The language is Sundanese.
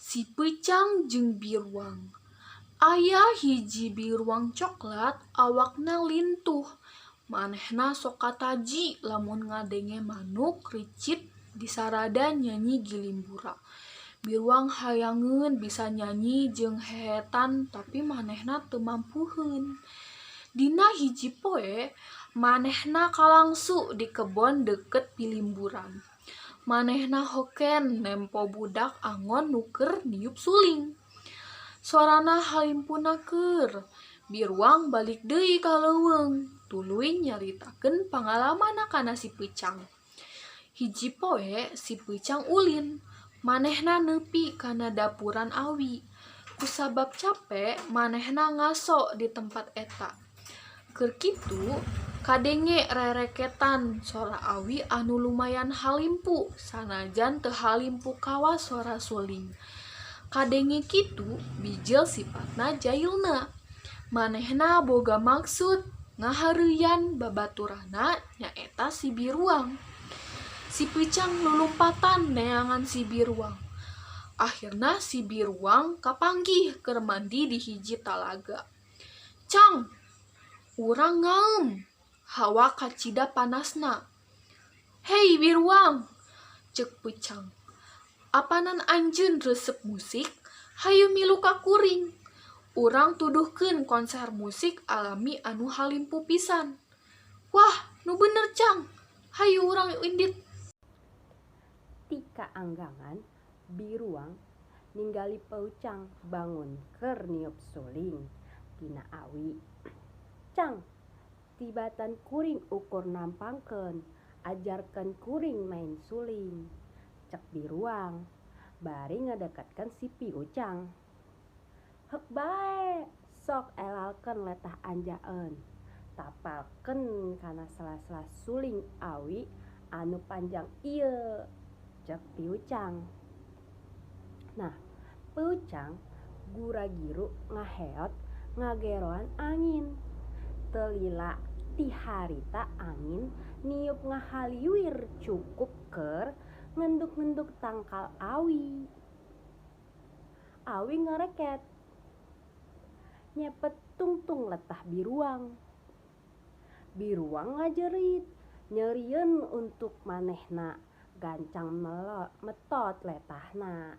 Si Peucang jeung Biruang. Aya hiji biruang coklat awakna lintuh. Manehna sok kataji lamun ngadenge manuk ricit disarada nyanyi gilimbura. Biruang hayangeun bisa nyanyi jeung hehetan tapi manehna teu mampuheun. Dina hiji poe, manehna kalangsu di kebon deukeut pilimburan. Manehna hoken nempo budak angon nu keur niup suling. Sorana halimpu naker. Biruang balik deui ka leuweung, tuluy nyaritakeun pangalamanna kana si Peucang. Hiji poe si Peucang ulin, manehna neupi kana dapuran awi. Kusabab cape, manehna ngaso di tempat eta. Keur kitu, kadenge rereketan sora awi anu lumayan halimpu sanajan teu halimpu kawas sora suling. Kadenge kitu bijil sipatna jailna. Manehna boga maksud ngahareuyan babaturanna nyaeta si Biruang. Si Peucang lulumpatan neangan si Biruang. Akhirna si Biruang kapanggih keur mandi di hiji talaga. "Cang, urang ngaeum, hawa kacida panasna." "Hei Biruang," ceuk Peucang. "Apanan anjeun resep musik, hayu milu ka kuring. Urang tuduhkeun konser musik alami anu halimpu pisan." "Wah, nu bener, Cang, hayu urang indit." Ti kaanggangan, Biruang ninggali Peucang bangun keur niup suling tina awi. "Cang, tibatan kuring ukur nampangkeun, ajarkeun kuring maen suling," cek Biruang bari ngadeketkeun si Piucang. "Heuk bae, sok elalkeun letah anjaeun, tapalkeun kana sela-sela suling awi anu panjang ieu," cek Piucang. Nah, Peucang gura-giru ngaheot ngageroan angin. Teu lila ti harita angin niup ngahaliwir cukup keur ngenduk-ngenduk tangkal awi. Awi ngareket nyepet tungtung letah Biruang. Biruang ngajerit nyerieun untuk manehna gancang metot letahna.